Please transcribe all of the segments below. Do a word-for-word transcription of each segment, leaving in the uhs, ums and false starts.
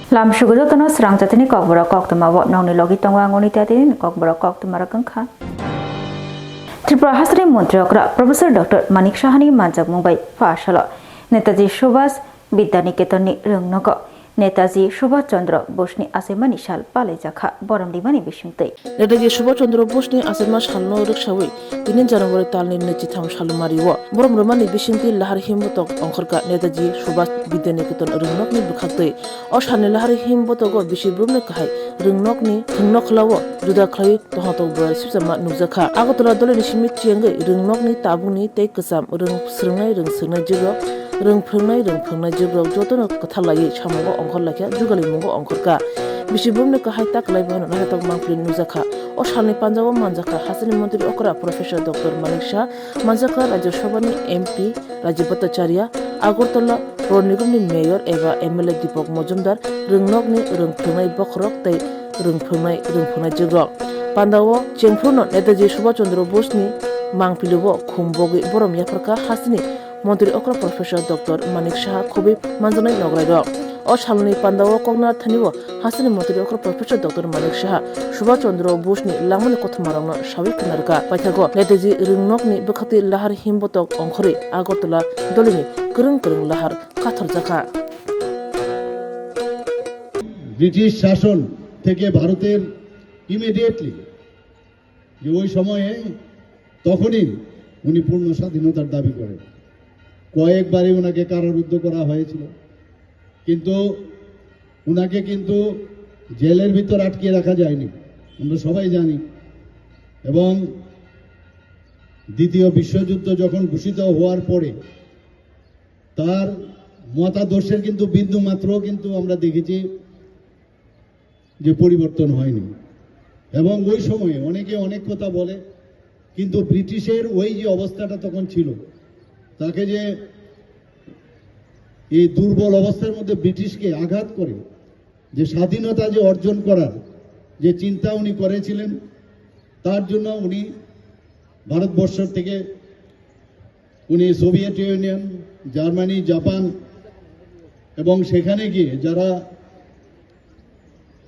Lamsugo jotono srang jatini kokborok koktwma o nongni logi tongo ang Onita Tini kokborok koktwma rok wngkha. Tripura hasteni montri okra Professor Doctor Manik Sahani manjakmung bai pha salo Netaji Subhas Bidya Niketonni rwngnogo Netaji Subhas Chandra Bosni achaimani sal palaijakha borom rimani bisingtwi. Netaji Subhas Chandra Bosni achaima salno rwksawi tini January talni naichitham salmario borom rwmani bisingtwi lahar himbotok ongkhorkha Netaji Subhas Bidya Niketan rwngnokni bwkhaktwi. O salni lahar himbotogo bisi brumni kahai rwngnokni thwngnokhwlao juda khlaiwi tohotok bwrwi sipsama nukjakha. Agartala dolini simi chengwi rwngnokni tabukni tei kwcham rwng swrwngnai rwng swrwngnai jibrok, rwng phwrwngnai rwng phwrwngnai jibrok jotono kwthar laiwi samungo ongkhor laikha, jugalwi mungo ongkhorkha. Bisi brumni kahai ta kwlaibo hwnwi naithotok mangpili nukjakha. O salni panjao manjakha hasteni montri okra Professor Doctor Manik Saha, manjakha Rajya Sabhani M P Rajiv Bhattacharya, Agartala Pur Nigamni Mayor eba M L A Deepak Majumdar, rwngnokni rwng phwrwngnai bokhorok tei rwng phwrwngnai rwng phwrwngnai jibrok. Pandao chengphruno Netaji Subhas Chandra Bosni mangpilio khum bogwi borom yapharkha hasteni montri okra Professor Doctor Manik Saha khobwi manjaknai nograirok. O salni pandao koknar thanio hasteni montri okra Professor Doctor Manik Saha Subhas Chandra Bosni langmani kothoma rokno sawi khwnarwkha. Paithago Netaji rwngnokni bwkhaktwi lahar himbotok ongkhorwi Agartala dolini kwrwng kwrwng lahar kathorjakha. British শাসন থেকে ভারতের ইমিডিয়েটলি যে ওই সময়ে তখনই উনি পূর্ণ স্বাধীনতার দাবি করেন। কয়েকবারই ওনাকে কারারুদ্ধ করা হয়েছিল, কিন্তু ওনাকে কিন্তু জেলের ভিতর আটকে রাখা যায়নি, আমরা সবাই জানি। এবং দ্বিতীয় বিশ্বযুদ্ধ যখন ঘোষিত হওয়ার পরে তার মতাদর্শের কিন্তু বিন্দু মাত্র কিন্তু আমরা দেখেছি যে পরিবর্তন হয়নি। এবং ওই সময়ে অনেকে অনেক কথা বলে, কিন্তু ব্রিটিশের ওই যে অবস্থাটা তখন ছিল, তাকে যে এই দুর্বল অবস্থার মধ্যে ব্রিটিশকে আঘাত করে যে স্বাধীনতা যে অর্জন করার যে চিন্তা উনি করেছিলেন, তার জন্য উনি ভারতবর্ষ থেকে উনি সোভিয়েত ইউনিয়ন, জার্মানি, জাপান এবং সেখানে গিয়ে যারা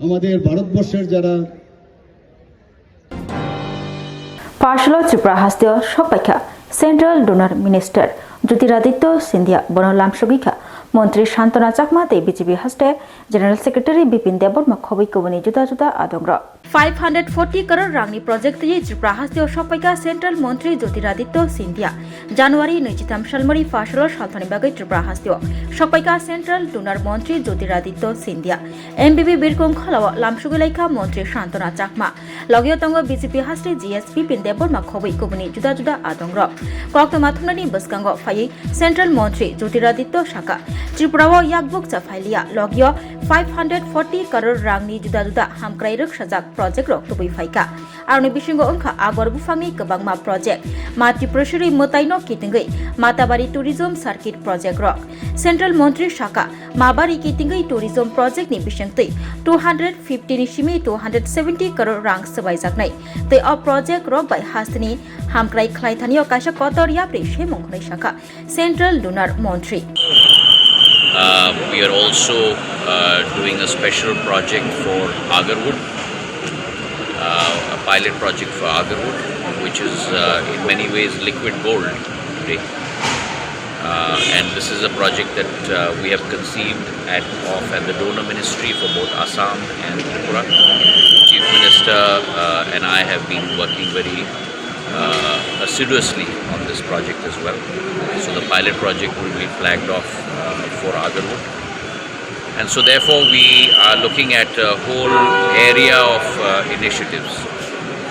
আমাদের ভারতবর্ষের যারা Pha salo Tripura hasteo sokpaikha Central Donor Minister Jyotiraditya Scindia, bono lamsogwikha Montri Santona Chakma tei B J P haste General Secretary Bipin Debbarma khobwi kubuni juda juda adongrok. Five hundred forty crore rangni project twiwi Tripura hasteo sokpaikha Central Montri Jyotiraditya Scindia. January naichitham salmari pha salo salthani bagwi Tripura hasteo sokpaikha Central Donor Montri Jyotiraditya Scindia. M B B Birkong kholao lamsogwi laikha Montri Santona Chakma. Logio tongo B J P haste G S Bipin Debbarma khobwi kubuni juda juda adongrok. Koktwma thumnani bwskango phaiwi Central Montri Jyotiraditya sakha, Tripura o yakbuk cha phailiya, logio five hundred forty crore rangni juda juda hamkrai rwksajak project rok tubui phaikha. Aroni bisingo wngkha Agor buphangni kwbangma project, Mati Prashuri mwtaino kitingwi Matabari Tourism Circuit project rok. Central Montri sakha, Mabari kitingwi tourism project ni bisingtwi two hundred fifty ni simi two hundred seventy crore rang swbaijaknai. Tei o project rok bai hasteni hamkrai khlai thanio kaisa kotor yapri semung hwnwi sakha Central Donor Montri. Uh, we are also uh, doing a special project for agarwood, uh, a pilot project for agarwood, which is uh, in many ways liquid gold today. Uh, and this is a project that uh, we have conceived at, of at the donor ministry for both Assam and Tripura. Chief Minister uh, and I have been working very uh, assiduously on this project as well. So the pilot project will be flagged off uh, for agarwood. And so therefore we are looking at a whole area of uh, initiatives,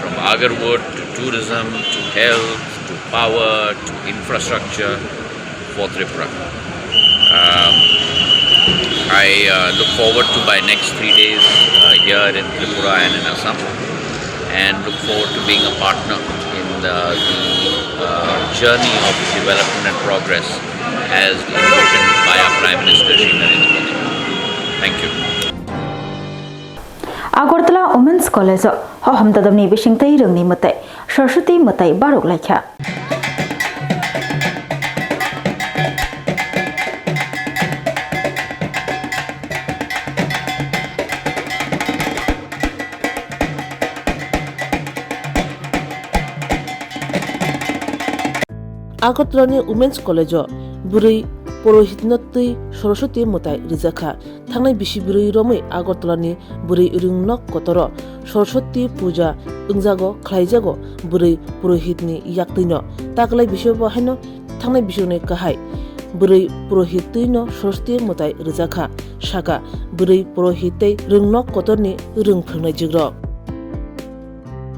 from agarwood to tourism to health to power to infrastructure for Tripura. Um, I uh, look forward to my next three days uh, here in Tripura and in Assam, and look forward to being a partner in the, the uh, journey of development and progress as envisioned by our Prime Minister Shri Narendra Modi. Thank you. Agartala Women's College o hohom dodom ni bising tei rwngni mwtai Saraswati mwtai barok laikha. Agartalani Women's College-o bwrwi purohitno twi Saraswati mwtai rwjakha. Thangnai bisi bwrwi romwi Agartalani bwrwi rwngnok kotoro Saraswati puja wngjago, khlaijago bwrwi purohitni yaktwino. Taklai bisio bo haino thangnai bisirokni kahai bwrwi purohit twino Saraswati mwtai rwjakha, saka bwrwi purohit tei rwngnok kotorni rwng phrwngnai jigrok.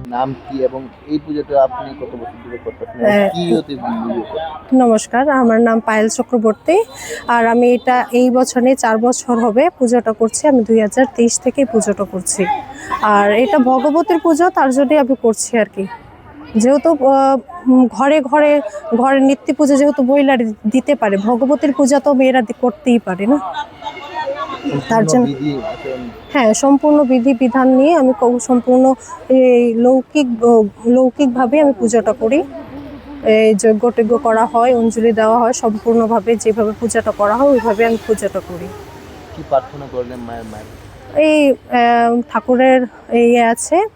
নাম কি এবং এই পুজোটা আপনি কত বছর ধরে করতেছেন এবং হ্যাঁ। কি হতে পুজো করতেছেন? নমস্কার, আমার নাম পায়েল চক্রবর্তী। আর আমি এটা এই বছর নিয়ে চার বছর হবে পুজোটা করছি। আমি দুই হাজার তেইশ থেকে পুজোটা করছি। আর এটা ভগবতীর পুজো, তার জন্যই আমি করছি আর কি। যেহেতু আহ, উম, ঘরে ঘরে ঘরে নিত্য পুজো যেহেতু মহিলারা দিতে পারে, ভগবতীর পূজা তো মেয়েরা দি- করতেই পারে না। তার জন্য বিধি আচরণ। হ্যাঁ, সম্পূর্ণ বিধি বিধান নিয়ে আমি ক- সম্পূর্ণ এই লৌকিক আহ, লৌকিকভাবে আমি পুজোটা করি। এই যজ্ঞ টজ্ঞ করা হয়, অঞ্জলি দেওয়া হয়, সম্পূর্ণভাবে যেভাবে পূজাটা করা হয় ওইভাবে আমি পূজাটা করি। কি প্রার্থনা করলেন মায়ের মায়ের? এই আহ, ঠাকুরের ইয়ে আছে,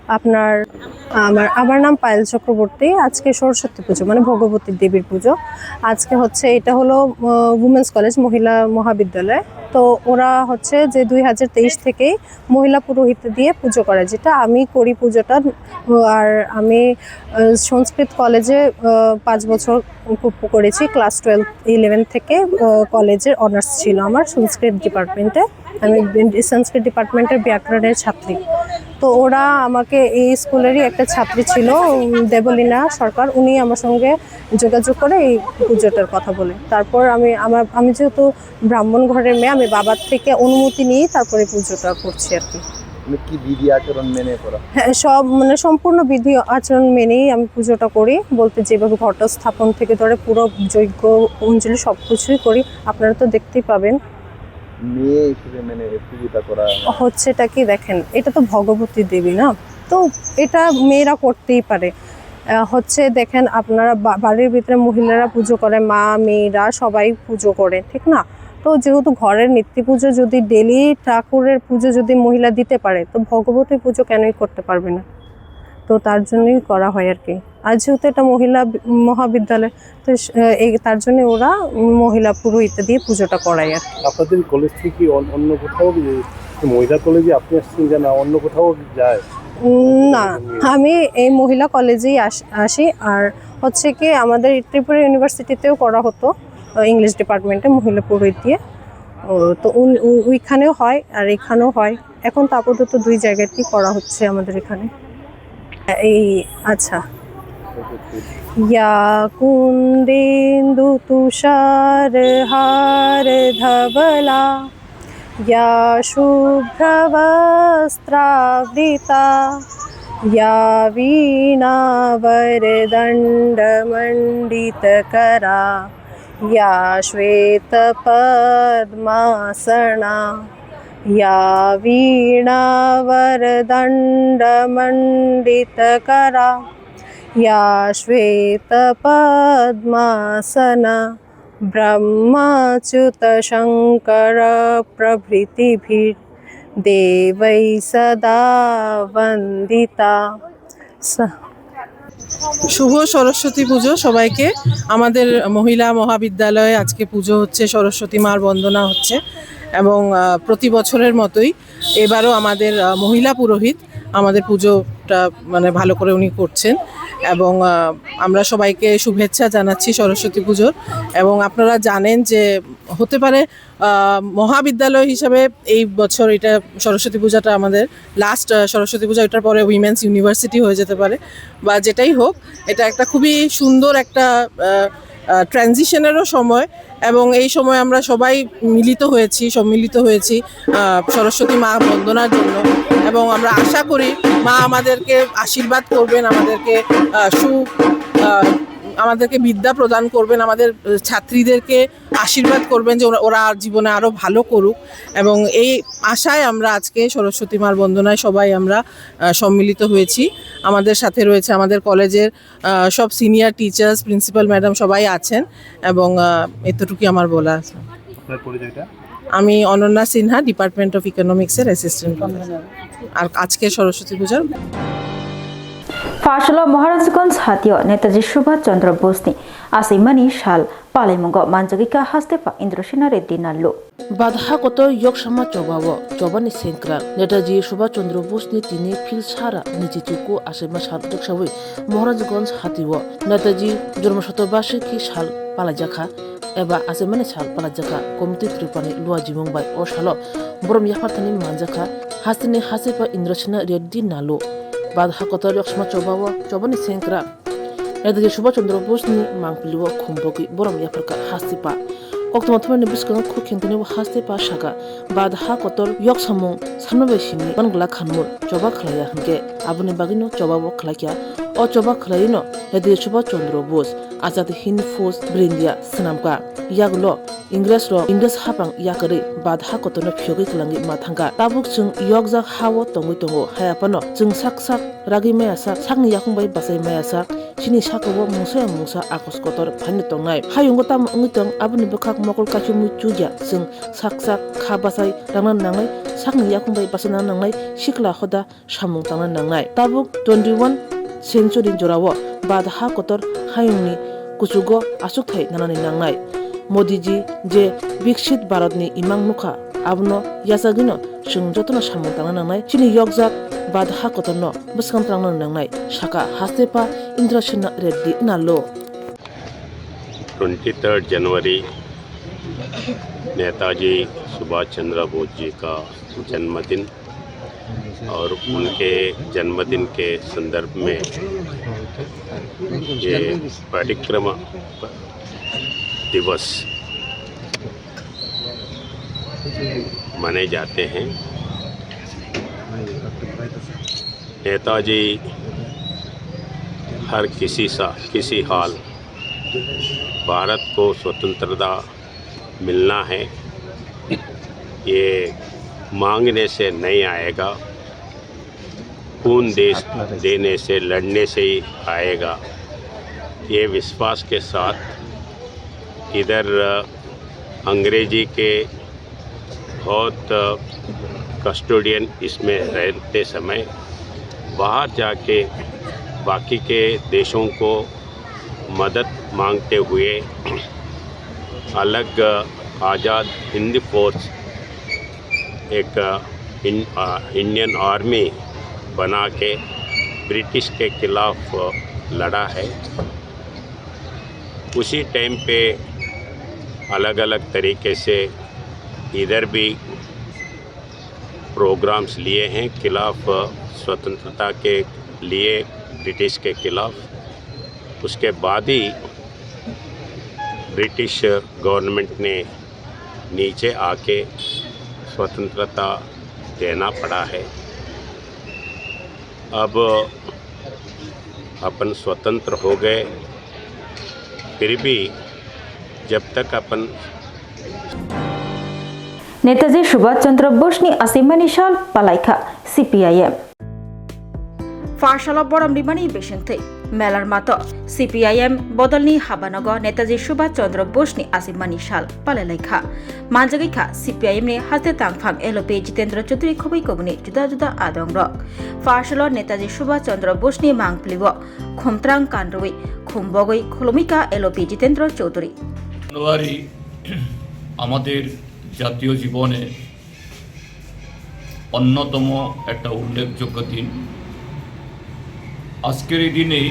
আপনার আমার আমার নাম পায়েল চক্রবর্তী। আজকে সরস্বতী পুজো, মানে ভগবতী দেবীর পুজো। আজকে হচ্ছে, এটা হলো উমেন্স কলেজ, মহিলা মহাবিদ্যালয়। তো ওরা হচ্ছে যে দুই হাজার তেইশ থেকেই মহিলা পুরোহিত দিয়ে পুজো করে, যেটা আমি করি পুজোটা। আর আমি আহ, সংস্কৃত কলেজে আহ, পাঁচ বছর ক- করেছি, ক্লাস টুয়েলভ ইলেভেন থেকে আহ, কলেজের অনার্স ছিল আমার সংস্কৃত ডিপার্টমেন্টে। আমি সংস্কৃত ডিপার্টমেন্টের ব্যাকরণের ছাত্রী। তো ওরা আমাকে, এই স্কুলেরই একটা ছাত্রী ছিল, উম, দেবলীনা সরকার, উনি আমার সঙ্গে যোগাযোগ করে এই পুজোটার কথা বলে। তারপর আমি আমার আমি যেহেতু ব্রাহ্মণ ঘরের মেয়ে, আমি বাবার থেকে অনুমতি নিয়ে তারপরে পুজোটা করছি আর কি। মানে কি বিধি আচরণ মেনে করা? হ্যাঁ, সব মানে সম্পূর্ণ বিধি আচরণ মেনেই আমি পুজোটা করি, বলতে যেভাবে ঘট স্থাপন থেকে ধরে পুরো যজ্ঞ অঞ্জলি সব কিছুই করি, আপনারা তো দেখতেই পাবেন। মেয়ে হিসেবে মানে এই পুজোটা করা? হচ্ছে এটা কি দেখেন, এটা তো ভগবতী দেবী না, তো এটা মেয়েরা করতেই পারে। আহ, হচ্ছে দেখেন, আপনারা বা- বাড়ির ভিতরে মহিলারা পুজো করে, মা মেয়েরা সবাই পুজো করে, ঠিক না? তো যেহেতু ঘরের নিত্য পুজো যদি ডেলি ঠাকুরের পুজো যদি মহিলা দিতে পারে, তো ভগবতী পুজো কেনই করতে পারবে না? তো তার জন্যই করা হয় আর কি। আর যেহেতু এটা মহিলা বি- মহাবিদ্যালয়, তো স- এই তার জন্য ওরা মহিলা পুরোহিত দিয়ে পুজোটা করায় আর কি। আপনাদের কলেজ থেকে কি অন- অন্য কোথাও কি, কি মহিলা কলেজে আপনি আসছেন যে না অন্য কোথাও যায়? উম, না, আমি এই মহিলা কলেজেই আস- আসি। আর হচ্ছে কি, আমাদের ত্রিপুরা ইউনিভার্সিটিতেও করা হতো, আহ, ইংলিশ ডিপার্টমেন্টে মহিলা পুরোহিত দিয়ে। ও, তো উন- উ- ওইখানেও হয় আর এখানেও হয়। এখন তো আপাতত দুই জায়গাতেই করা হচ্ছে আমাদের এখানে। এই, আচ্ছা। या कुन्देन्दुतुषारहारधवला, या शुभ्रवस्त्रावृता, या वीणावरदण्डमण्डितकरा, या श्वेतपद्मासना, या वीणावरदण्डमण्डितकरा, या श्वेतपद्मासना, ब्रह्माच्युतशङ्करप्रभृतिभिर्देवैः सदा वन्दिता। स- শুভ সরস্বতী পুজো সবাইকে। আমাদের মহিলা মহাবিদ্যালয়ে আজকে পুজো হচ্ছে, সরস্বতী মার বন্দনা হচ্ছে এবং আহ, প্রতি বছরের মতোই এবারও আমাদের আহ, মহিলা পুরোহিত আমাদের পুজোটা মানে ভালো করে উনি করছেন এবং আহ, আমরা সবাইকে শুভেচ্ছা জানাচ্ছি সরস্বতী পুজোর। এবং আপনারা জানেন যে হতে পারে আহ, মহাবিদ্যালয় হিসাবে এই বছর এটা সরস্বতী পূজাটা আমাদের লাস্ট সরস্বতী পূজা, এটার পরে উইমেন্স ইউনিভার্সিটি হয়ে যেতে পারে বা যেটাই হোক, এটা একটা খুবই সুন্দর একটা ট্রানজিশনেরও সময়। এবং এই সময় আমরা সবাই মিলিত হয়েছি, সম্মিলিত হয়েছি আহ, সরস্বতী মা বন্দনার জন্য। এবং আমরা আশা করি মা আমাদেরকে আশীর্বাদ করবেন, আমাদেরকে আহ, সু আহ, আমাদেরকে বিদ্যা প্রদান করবেন, আমাদের আহ, ছাত্রীদেরকে আশীর্বাদ করবেন যে ওরা ওরা আর জীবনে আরও ভালো করুক। এবং এই আশায় আমরা আজকে সরস্বতী মার বন্দনায় সবাই আমরা আহ, সম্মিলিত হয়েছি। আমাদের সাথে রয়েছে আমাদের কলেজের আহ, সব সিনিয়র টিচার্স, প্রিন্সিপাল ম্যাডাম সবাই আছেন। এবং আহ, এতটুকুই আমার বলা আছে। আপনার পরিচয়টা? আমি অনন্যা সিনহা, ডিপার্টমেন্ট অফ ইকোনমিক্সের অ্যাসিস্ট্যান্ট প্রফেসর। আর আজকে সরস্বতী পূজার Phasalo Maharajganj hatio Netaji Subhash Chandra Bose ni asimani sal palaimungo manjagika haste pa Indrasena Reddy Nallo. Badha kotor yoksama chobao chobani sengkrak Netaji Subhash Chandra Bose ni tini phil sara niji chuku asimani sal rwksawi Maharajganj hatio Netaji jormo shotobashiki sal palaijakha. Eba achaimani sal palaijakha. Komiti Tripurani luajimung bai o salo borom yapharthani manjakha hasteni hasepa Indrasena Reddy Nallo. Badha kotor yoksama chobao chobani sengkrak Netaji Subhash Chandra Bose ni mangpilio khumbogwi borom yapharkha hastepa. Koktwma thumani bwskango khuk khentani hastepa saka, Badha kotor yoksamung sanma bai simi ban glak khanmung choba khlaiya hwnkhe aboni bagwino chobao khlaikha. O choba khlaino Netaji Subhash Chandra Bose Azad Hind Fauj Brindia swnamkha. Yagulo Ingres rok Ingres hapang yakarwi Badha kotorno phiyogwi kwlangwi ma thangkha. Tabuk chwng yokjak ha-o tongwi tongo, hayaphano chwng sak sak ragwi maya sak, sakni yakung bai bachai maya sak, chini saka-o mungsa ya mungsa akos kotor phaino tongnai. Hayungo tamo wngwi tong, aboni bwkhak mokol kaichomwi chukya, chwng sak sak kha bachai rangna nangnai, sakni yakung bai bachana nangnai, sikla hoda samung tangna nangnai. Tabuk twenty-one century jorao Badha kotor hayungni kuchugo achukthai nanani nangnai. Modiji je Viksit Bharatni imang nukha, abono yachagwino chwng jotono samung tangna nangnai. Chini yokjak Badha kotorno bwskang tangna nangnai, saka hastepa Indrasena Reddy Nallo. Twenty third January Netaji सुभाष चंद्र बोस जी का जन्मदिन और उनके जन्मदिन के संदर्भ में ये परिक्रमा दिवस मनाए जाते हैं। नेताजी हर किसी सा किसी हाल भारत को स्वतंत्रता मिलना है, ये मांगने से नहीं आएगा, खून देश देने से, लड़ने से ही आएगा। ये विश्वास के साथ इधर अंग्रेजी के बहुत कस्टोडियन इसमें रहते समय बाहर जाके बाकी के देशों को मदद मांगते हुए अलग आज़ाद हिंद फौज, एक इन-, आ, इंडियन आर्मी बना के ब्रिटिश के खिलाफ लड़ा है। उसी टाइम पे अलग-अलग तरीके से इधर भी प्रोग्राम्स लिए हैं खिलाफ, स्वतंत्रता के लिए ब्रिटिश के खिलाफ। उसके बाद ही ब्रिटिश गवर्नमेंट ने नीचे आके स्वतंत्रता देना पड़ा है। अब अपन स्वतंत्र हो गए, फिर भी जब तक अपन Netaji Subhash Chandra Bose ni asimani sal palaikha C P I M. Phasalo borom rimani bisingtwi melar mato C P I M bodolni habanogo Netaji Subhash Chandra Bose ni asimani sal palailaikha. Manjagwi kha C P I M ni haste tangphang L O P Jitendra Chaudhary khobwi koboni juda juda adongrok. Phasalo Netaji Subhash Chandra Bose ni mangpilio khumtrang kanrwi khumbogwi khulumwi kha L O P Jitendra Chaudhary. জানুয়ারি আমাদের জাতীয় জীবনে অন্যতম একটা উল্লেখযোগ্য দিন। আজকের এই দিনে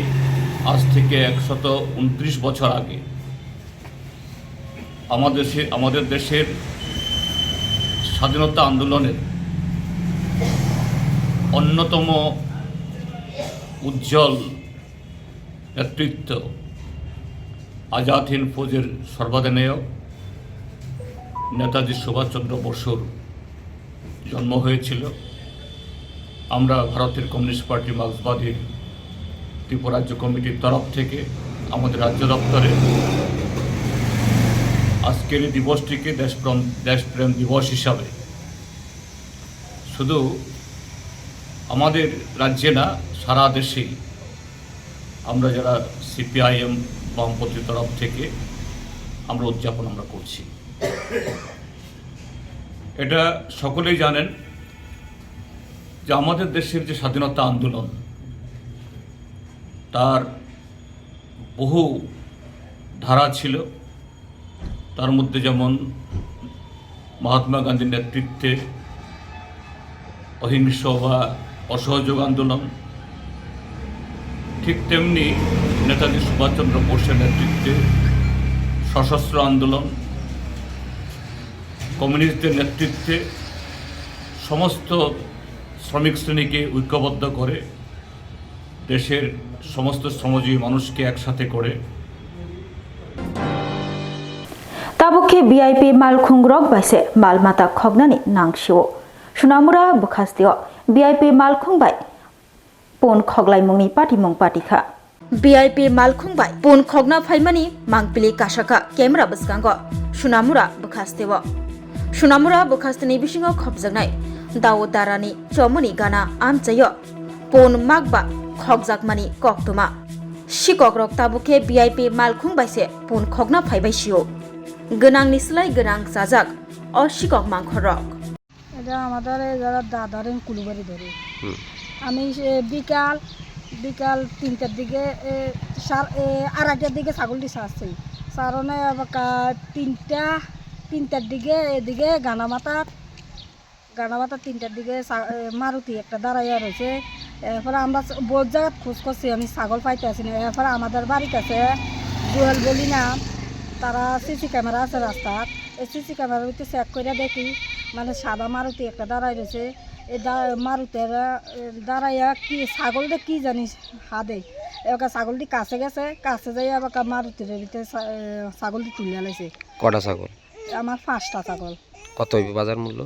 আজ থেকে একশত ঊনত্রিশ বছর আগে আমাদের দেশে, আমাদের দেশের স্বাধীনতা আন্দোলনের অন্যতম উজ্জ্বল নেতৃত্ব আজাদ হিন্দ ফৌজের সর্বাধিনায়ক নেতাজি সুভাষচন্দ্র বসুর জন্ম হয়েছিল। আমরা ভারতের কমিউনিস্ট পার্টি মার্ক্সবাদী ত্রিপুরা রাজ্য কমিটির তরফ থেকে আমাদের রাজ্য দপ্তরে আজকের এই দিবসটিকে দেশপ্রেম, দেশপ্রেম দিবস হিসাবে শুধু আমাদের রাজ্যে না, সারা দেশেই আমরা যারা সিপিআইএম বামপন্থী তরফ থেকে আমরা উদযাপন আমরা করছি। এটা সকলেই জানেন যে আমাদের দেশের যে স্বাধীনতা আন্দোলন, তার বহু ধারা ছিল। তার মধ্যে যেমন মহাত্মা গান্ধীর নেতৃত্বে অহিংস বা অসহযোগ আন্দোলন, ঠিক তেমনি নেতাজি সুভাষচন্দ্র বোসের নেতৃত্বে সশস্ত্র আন্দোলন, কমিউনিস্টদের নেতৃত্বে সমস্ত শ্রমিক শ্রেণীকে ঐক্যবদ্ধ করে দেশের সমস্ত শ্রমজীবী মানুষকে একসাথে করে। Tabuk khe V I P malkhung rok bai se mal mata khoknani nang sio. Sunamura bwkhastio V I P malkhung bai pun khoklaimungni patimung patikha. V I P malkhung bai pun khokna phaimani mangpili kasakha camera bwskango Sunamura bwkhasteo. Sunamura bwkhasteni bisingo khopjaknai Dao Darani chomoni gana amchaio pun makba khokjakmani koktwma. Sikokrok tabuk khe V I P malkhung bai se pun khokna phaibai sio. Gwnangni slai gwnang chajak o sikok mangkhorrok. এটা আমাদের এই যারা দাদার এই কুলুবাড়ি ধরে। হুম। আমি সে বিকাল, বিকাল তিনটার দিকে, এ, সার-, এ, আড়াইটার দিকে ছাগল দিছে আসছি। সারনে এবার কা-, তিনটা, তিনটার দিকে এদিকে গানা মাথার, গানা মাথার তিনটার দিকে সা-, এ, মারুতি একটা দাঁড়াইয়া রয়েছে। এরপরে আমরা স-, বহুত জায়গাত খোঁজ করছি, আমি ছাগল পাইতে আসি না। এরপরে আমাদের বাড়ির কাছে জুয়েল বলি না, তারা সিসি ক্যামেরা আছে রাস্তার। এই সিসি ক্যামেরার ভিতরে চেক করে দেখি, মানে, সাদা মারুতি একটা দাঁড়ায় রয়েছে। এই দা-, মারুতির, এ, দাঁড়াইয়া কি ছাগল দে কি জানি হাদে। এবার ছাগলটি কাছে গেছে, কাছে যাই আবার কা-, মারুতির ভিতরে ছা-, এ, ছাগলটি তুলে লাইছে। কটা ছাগল? আমার পাঁচটা ছাগল। কত হইবে বাজার মূল্য?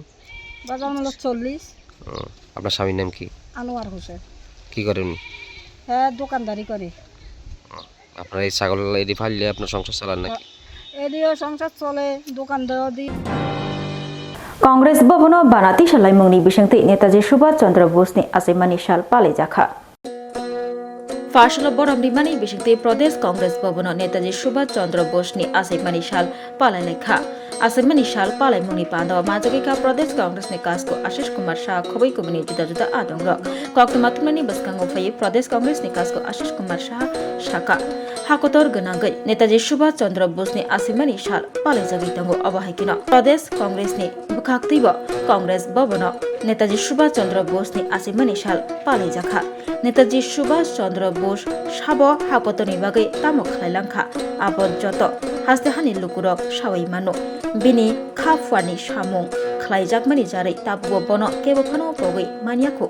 বাজার মূল্য চল্লিশ। ও, আপনার স্বামীর নাম কি? আনোয়ার হোসেন। কি করেন উনি? হ্যাঁ, দোকানদারি করে। আপনার এই ছাগল এটি ফাললে আপনার সংসার চালান নাকি? এদিও সংসার চলে, দোকান দেওয়া দি। Congress Bhavan o bana tisa laimungni bisingtwi Netaji Subhash Chandra Bose ni achaimani sal palaijakha. Phasalo borom rimani bisingtwi Pradesh Congress Bhavan o Netaji Subhash Chandra Bose ni achaimani sal palailaikha. Achaimani sal palaimungni pandao majagwi kha Pradesh Congress ni kasku Ashish Kumar Shah khobwi kubuni juda juda adongrok. Koktwma tubunani bwskango phaiwi Pradesh Congress ni kasku Ashish Kumar Shah sakha, hakotor gwnangwi Netaji Subhash Chandra Bose ni achaimani sal palaijagwi tongo. Obo hai kheno Pradesh Congress ni bwkhaktwibo Congress Bhavan o Netaji Subhash Chandra Bose ni achaimani sal palaijakha. Netaji Subhash Chandra Bose sabo hakotorni bagwi tamo khlai langkha, abo joto haste hani lukurok sawi mano. Bini kha phuarni samung khlaijakmani jarwi tabukbo bono kebo phano pogwi manyakho.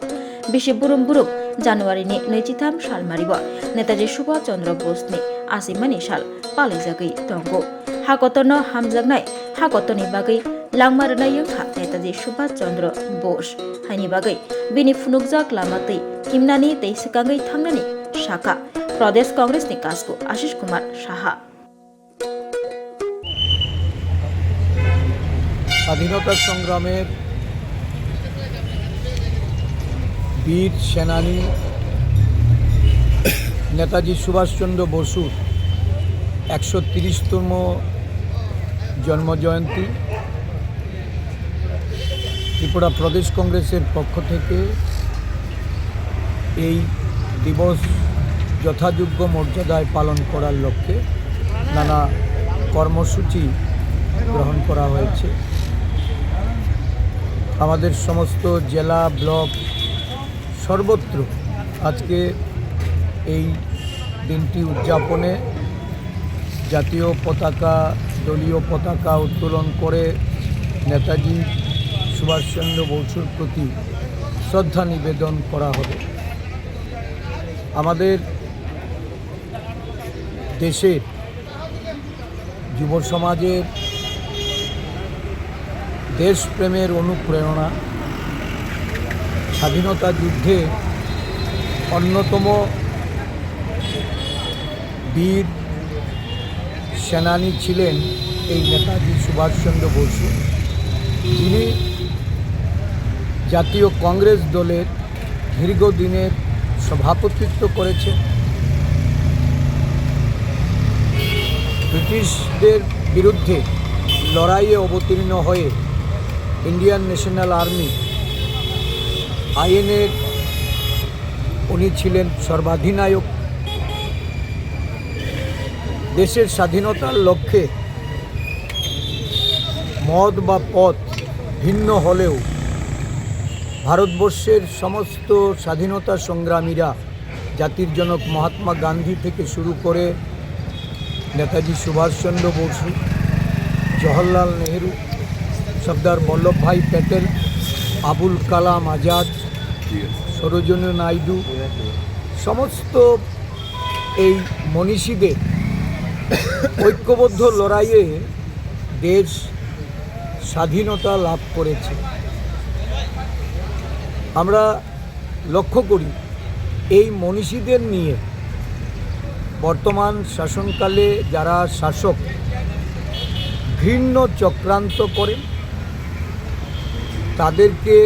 Bisi burum burum January ni nwichitham salmario Netaji Subhash Chandra Bose ni achaimani sal palaijagwi tongo. Hakotorno hamjaknai hakotorni bagwi langma rwnai wngkha Netaji Subhash Chandra Bose. Haini bagwi bini phunukjak lama twi himnani tei swkangwi thangnani sakha Pradesh Congress ni kasku Ashish Kumar Saha. স্বাধীনতা সংগ্রামের বীর সেনানী নেতাজি সুভাষচন্দ্র বসুর একশো তিরিশতম জন্মজয়ন্তী। ত্রিপুরা প্রদেশ কংগ্রেসের পক্ষ থেকে এই দিবস যথাযোগ্য মর্যাদায় পালন করার লক্ষ্যে নানা কর্মসূচি গ্রহণ করা হয়েছে। আমাদের সমস্ত জেলা, ব্লক, সর্বত্র আজকে এই দিনটি উদযাপনে জাতীয় পতাকা, দলীয় পতাকা উত্তোলন করে নেতাজি সুভাষচন্দ্র বসুর প্রতি শ্রদ্ধা নিবেদন করা হবে। আমাদের দেশের যুব সমাজের দেশপ্রেমের অনুপ্রেরণা, স্বাধীনতা যুদ্ধে অন্যতম বীর সেনানী ছিলেন এই নেতাজি সুভাষচন্দ্র বসু। যিনি জাতীয় কংগ্রেস দলের দীর্ঘদিনের সভাপতিত্ব করেছেন। ব্রিটিশদের বিরুদ্ধে লড়াইয়ে অবতীর্ণ হয়ে ইন্ডিয়ান ন্যাশনাল আর্মি, আইএনএর উনি ছিলেন সর্বাধিনায়ক। দেশের স্বাধীনতার লক্ষ্যে মত বা পথ ভিন্ন হলেও ভারতবর্ষের সমস্ত স্বাধীনতা সংগ্রামীরা, জাতির জনক মহাত্মা গান্ধী থেকে শুরু করে নেতাজি সুভাষচন্দ্র বসু, জওহরলাল নেহেরু, সর্দার বল্লভভাই প্যাটেল, আবুল কালাম আজাদ, সরোজিনী নাইডু, সমস্ত এই মনীষীদের ঐক্যবদ্ধ লড়াইয়ে দেশ স্বাধীনতা লাভ করেছে। আমরা লক্ষ্য করি, এই মনীষীদের নিয়ে বর্তমান শাসনকালে যারা শাসক ঘৃণ্য চক্রান্ত করেন, তাদেরকে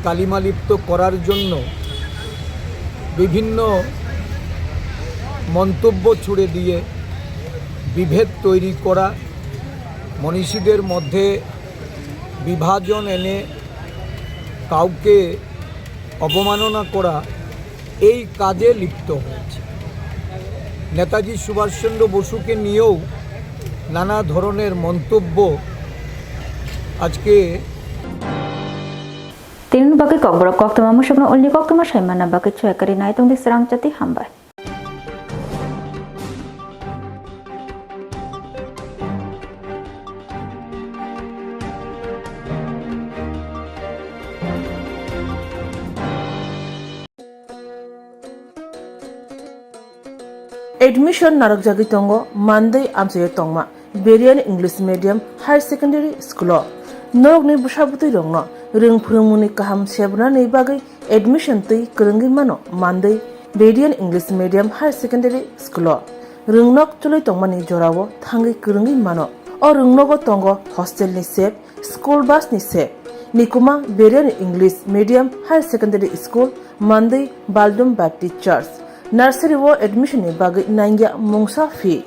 কালিমালিপ্ত করার জন্য বিভিন্ন মন্তব্য ছুড়ে দিয়ে বিভেদ তৈরি করা, মনীষীদের মধ্যে বিভাজন এনে কাউকে অবমাননা করা, এই কাজে লিপ্ত হয়েছে। নেতাজি সুভাষচন্দ্র বসুকে নিয়েও নানা ধরনের মন্তব্য আজকে Tini bagwi kokborok koktwma, mwsukno ulni koktwma sai manna bagwi chwrai kwrwi nai tongdi, srang chati hambai. Admission narwkjagwi tongo Mandwi amchaio tongma Berian English Medium Higher Secondary School o. Norokni bwsa bwtwi rokno rwng phwrwngmungni kaham sebranani bagwi admission twi kwrwngwi mano Mandwi Berian English Medium Higher Secondary School o. Rwngnok chwlwi tongmani jorao thangwi kwrwngwi mano. O rwngnogo tongo hostel ni sep, school bus ni sep. Nikuma Berian English Medium Higher Secondary School, Mandwi Baldum Baptist Church. Nursery o admission ni bagwi nangya mungsa fee.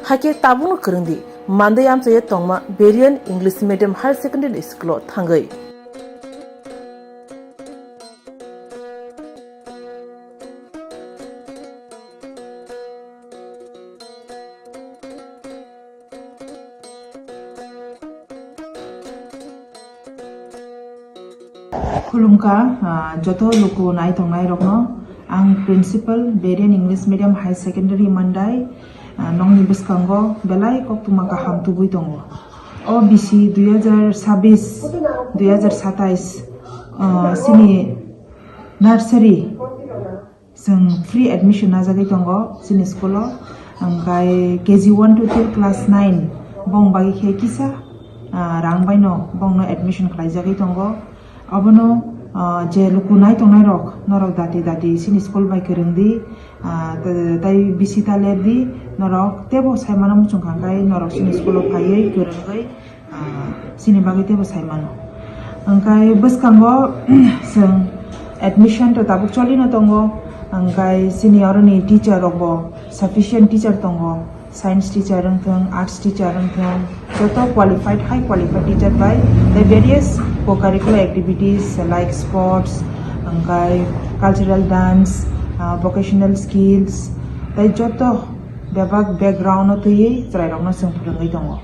Hakhe tabukno kwrwngdi, Mandwi amchaio tongma Berian English Medium Higher Secondary School o thangwi. Khulumkha, ah, joto luku nai tongnai rokno. Ang Principal, Berian English Medium Higher Secondary Mandai, ah, nokni bwskango belai koktwma kaham tubui tongo. O bisi dui hajar sabis, dui hajar satais, ah, sini nursery Chwng free admission najagwi tongo chini school o. Hwnkhe K G one to till class nine bong bagwi khe kisa, ah, rang baino bongno admission khlaijagwi tongo. Obono, ah, je luku nai tongnai rok, norok dati dati chini school bai kwrwng di, ah, tei bisi ta ler di, norok tebo sai mano muchung kha khe norok chini school o phaiwi kwrwngwi ah, chini bagwi teibo sai mano. Hwnkhe bwskango chwng admission to tabuk cholino tongo, hwnkhe chini oroni teacher rokbo sufficient teacher tongo, science teacher wngthwng, arts teacher wngthwng, joto qualified, high qualified teacher bai tei various co-curricular activities like sports, hwnkhe cultural dance, ah, vocational skills tei joto bebak background-o twiwi chwrairokno chwng phwrwngwi tongo.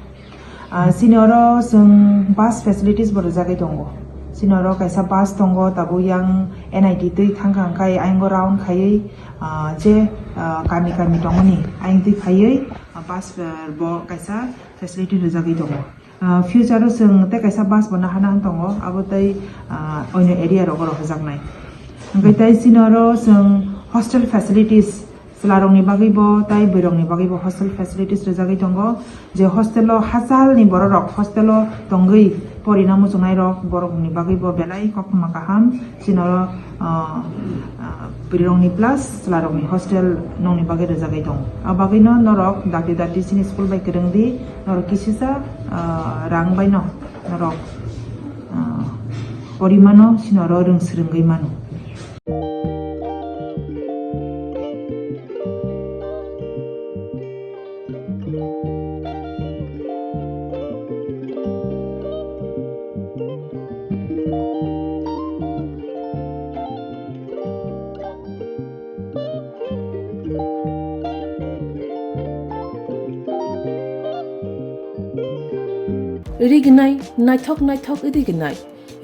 Ah, chini oro chwng bus facilities bo rwjagwi tongo. Chini oro kaisa bus tongo, tabuk yang N I T twi thangkha hwnkhe ayang round khaiwi, ah, je, ah, kami kami tongmani ayang twi phaiwi, ah, bus, ah, bo kaisa facility rwjagwi tongo. Ah, future o chwng tei kaisa bus bo nahana tongo, abo tei, ah, onyo area rogo rohorjaknai. Hwnkhe tei chini oro chwng hostel facilities Chwlarokni bagwibo tei bwrwirokni bagwibo hostel facilities rwjagwi tongo, je hostel-o hachalni bororok hostel-o tongwi porina muchungnairok, borokni bagwibo belai koktwma kaham. Chini oro, ah, ah, bwrwirokni plus chwlarokni hostel nokni bagwi rwjagwi tongo. Abo bagwino norok dakti dakti chini school bai kwrwngdi, norok kisisa, ah, rang baino norok, ah, porimano, chini oro rwng swrwngwi mano. Rignai naithok naithok rignai.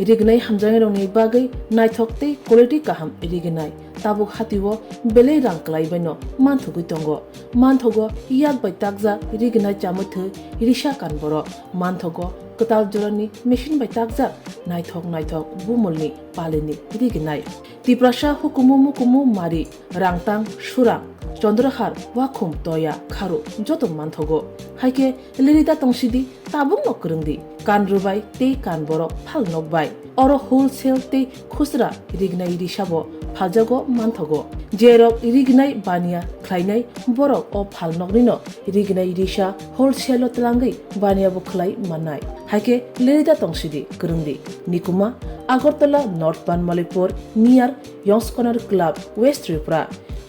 Rignai hamjaknairokni bagwi naithok tei quality kaham rignai. Tabuk hatio belai rang kwlaibaino manthogwi tongo. Manthogo yak bai takjak rignai chamwi thwi risa kan borok. Manthogo kwtal jorani machine bai takjak naithok naithok bumulni palini rignai. Tiprasa hukumu mukumu mari, rangtang, surang, chondrahar, wakhum, toya, kharu joto manthogo. Haikhe lirida tongsidi, tabukno kwrwngdi, kan rwbai tei kan borok phal nokbai. Oro wholesale tei khusra rignai risabo phaljago manthogo. Jerok rignai baniya khlainai borok o phal noknino rignai risa wholesale-o twlangwi baniya bo khlai mannai. Haikhe lirida tongsidi, kwrwngdi. Nikuma, Agartala North Banmalipur, near Yongs Corner Club, West Tripura.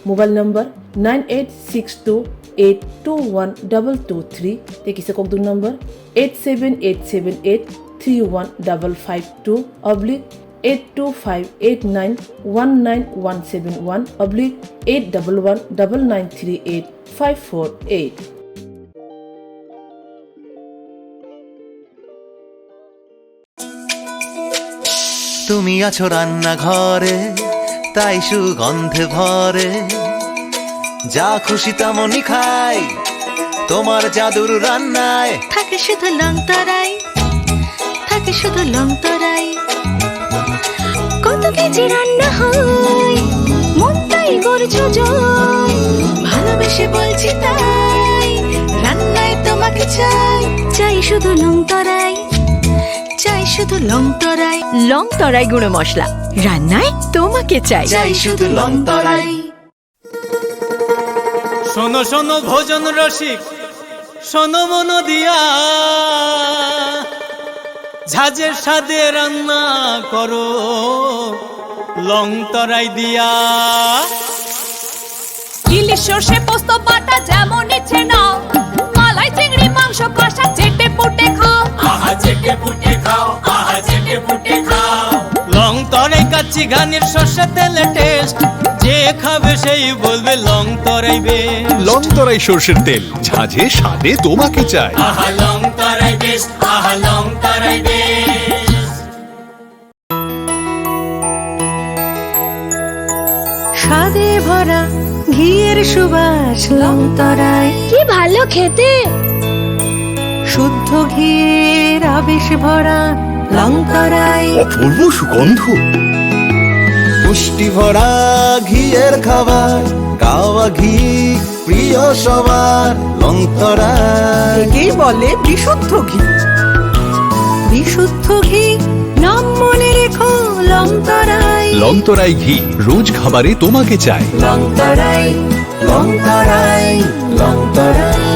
Mobile number nine eight six two eight two one double two three, tei kisa kokduk number eight seven eight seven eight three one double five two oblique eight two five eight nine one nine one seven one oblique eight double one double nine three eight five four eight. তুমি আছো রান্নাঘরে, তাই সুগন্ধে ভরে। যা খুশি তেমনই খাই, তোমার জাদুর রান্নায়। থাকে শুধু লংতরাই, থাকে শুধু লংতরাই। কত কেজি রান্না হয়, মনটাই করছো জয়। ভালোবেসে বলছি তাই, রান্নায় তোমাকে চাই। চাই শুধু লংতরাই, চাই শুধু লংতরাই। লংতরাই গুঁড়ো মশলা, রান্নায় তোমাকে চাই। চাই শুধু লংতরাই। শোনো শোনো ভোজন রসিক, শোনো মন দিয়া, ঝাঁঝের স্বাদে রান্না করো লং তরাই দিয়া। ইলিশ সর্ষে পোস্ত বাটা যেমন ইচ্ছে নাও, মালাই চিংড়ি মাংস কষা চেটে পুটে খাও। আহা চেটে পুটে খাও, আহা চেটে পুটে খাও। লং তরাই কাচ্চি ঘানির সর্ষে তেলে টেস্ট, যে খাবে সেই বলবে লং তরাই বেশ। লং তরাই সর্ষের তেল, ঝাঁঝে স্বাদে তোমাকে চাই। আহা লং তরাই বেশ, আহা লং তরাই বেশ। স্বাদে ভরা ঘিয়ের সুবাস লং তরাই। কি ভালো খেতে! শুদ্ধ ঘিয়ের আবেশ ভরা লং তরাই। অপূর্ব সুগন্ধ। পুষ্টি ভরা ঘিয়ের খাবার, কাওয়া ঘি প্রিয় সবার লং তরাই। একেই বলে বিশুদ্ধ ঘি। বিশুদ্ধ ঘি, নাম মনে রেখো লং তরাই। লং তরাই ঘি, রোজ খাবারে তোমাকে চাই। লং তরাই, লং তরাই, লং তরাই।